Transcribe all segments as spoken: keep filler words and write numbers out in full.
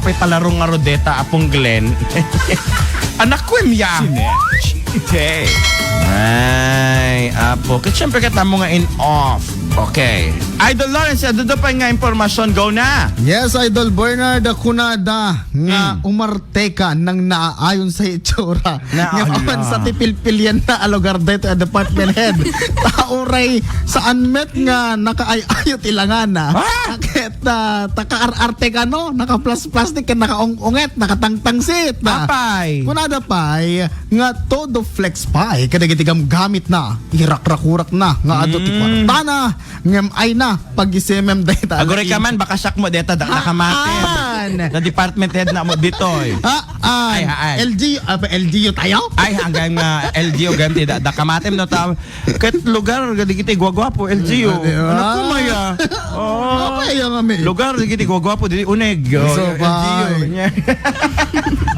Pay palaro nga rodeta, Apong Glenn. Anak ko, em, ya. Sinechi Itay. Ay, apo. Ket siyempre, ket amo nga in off. Okay. Idol Lawrence, adu pay nga impormasyon. Go na. Yes, Idol Bernard, kunada nga Hmm. umarteka nang naaayon sa itsura. Na, Nga ala. Awan sa tipilpilian na a lugar dito a department head. Tauray saan met nga nakaay-ayo ti langana. Ah! Ket, ah, takaar-arte kano, nakaplas-plastik ken nakaung-unget, nakatangtangsit. Apay. Kunada pay nga todo flex pay kadagiti gamgamit na, irakrakurak na nga adu ti Mm. kwartana, ngem ay na, pag-isimem dayta. Aguray ka man, baka siak mo deta, da, Ah, nakamatem. An? Da department head na mo ditoy. Ah, an? Ay, ay. L G U, ah, L G U tayo? Ay, hanggang nga L G U, ganti, da, da kamatem no tao. Ket lugar, dagiti guaguapo, L G U. Ah, di ba? Anak ko, maya. Oh. Apa, iya nga, may? Lugar, dagiti guaguapo, di uneg. Oh, So, L G U. bye.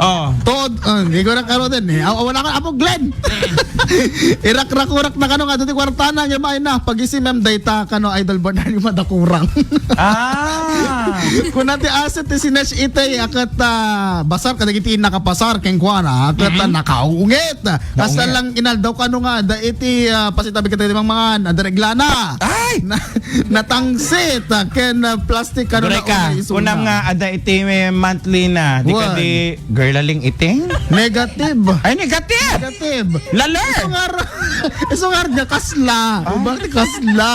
Oh. Tod, ah, di ko na karo din eh. Aw, wala ka, Apo Glenn. Irak-rakurak na kano nga, dati kwartana, nga may na. Pag-isimem, dayta, kano, Idol Bernardo Madakurang. Ah. Kuna ti asset ti Sinechi Itay, akat, ah, basar, kadagiti nakapasar, kenkuana, akat, Mhm. ah, nakaungit. Basta Naungit. lang inaldaw kano nga, da iti, ah, pasitabi kita ti mangmangan, ada reglana. Ay! Na, natangsit, ah, ken, ah, plastic kano Aguray ka, na iso kunam na. nga, ada iti monthly na, di ka Wan. di girlaling iting? Negative. Ay, negative! Negative. Laler! Isungar, isungar nga kasla. Ah. Bakit kasla?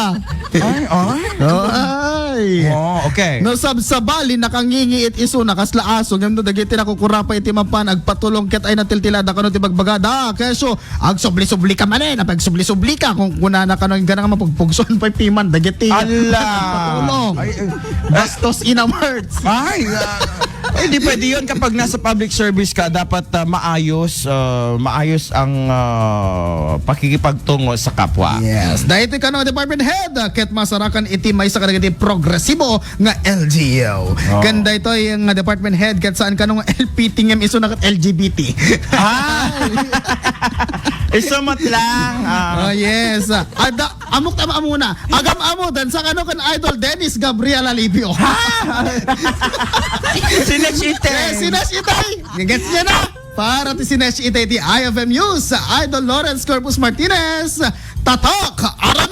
Ay, ay. Ay. Oh, okay. No, sabsabali, nakangingiit iso, nakasla aso, ngem no, dagiti nakukurapa iti mapan, agpatulong ket ay natiltilada kano ti bagbagada. Kesyo, agsubli-subli ka manen, apagsubli-subli ka, kung kunana kano, ingga na nga mapugpugson pay piman, dagiti Ala. patulong. Ay, ay. Bastos in a words. Ay, ah, ay, di pwede yun kapag nasa public service ka, dapat, ah, maayos, ah, maayos ang, ah, pakikipagtungo sa kapwa. Yes. Dahil ito ka ng department head, ah, ket masarakan iti maysa kadagiti progresibo nga L G U. Oh. Kanda ito yung department head, ket saan ka nung L P T ngem iso na ket L G B T. Ah! Iso met lang. Ah. Oh, yes. Ada, amok tama amuna. Agam amo, dan sa kano kan Idol Dennis Gabriel Alipio. Ha? Sinechi Itay. Eh, Sinechi Itay. Gets niya na. Para ti Sinechi Itay ti I F M News, Idol Lawrence Corpus Martinez. Tatak, aram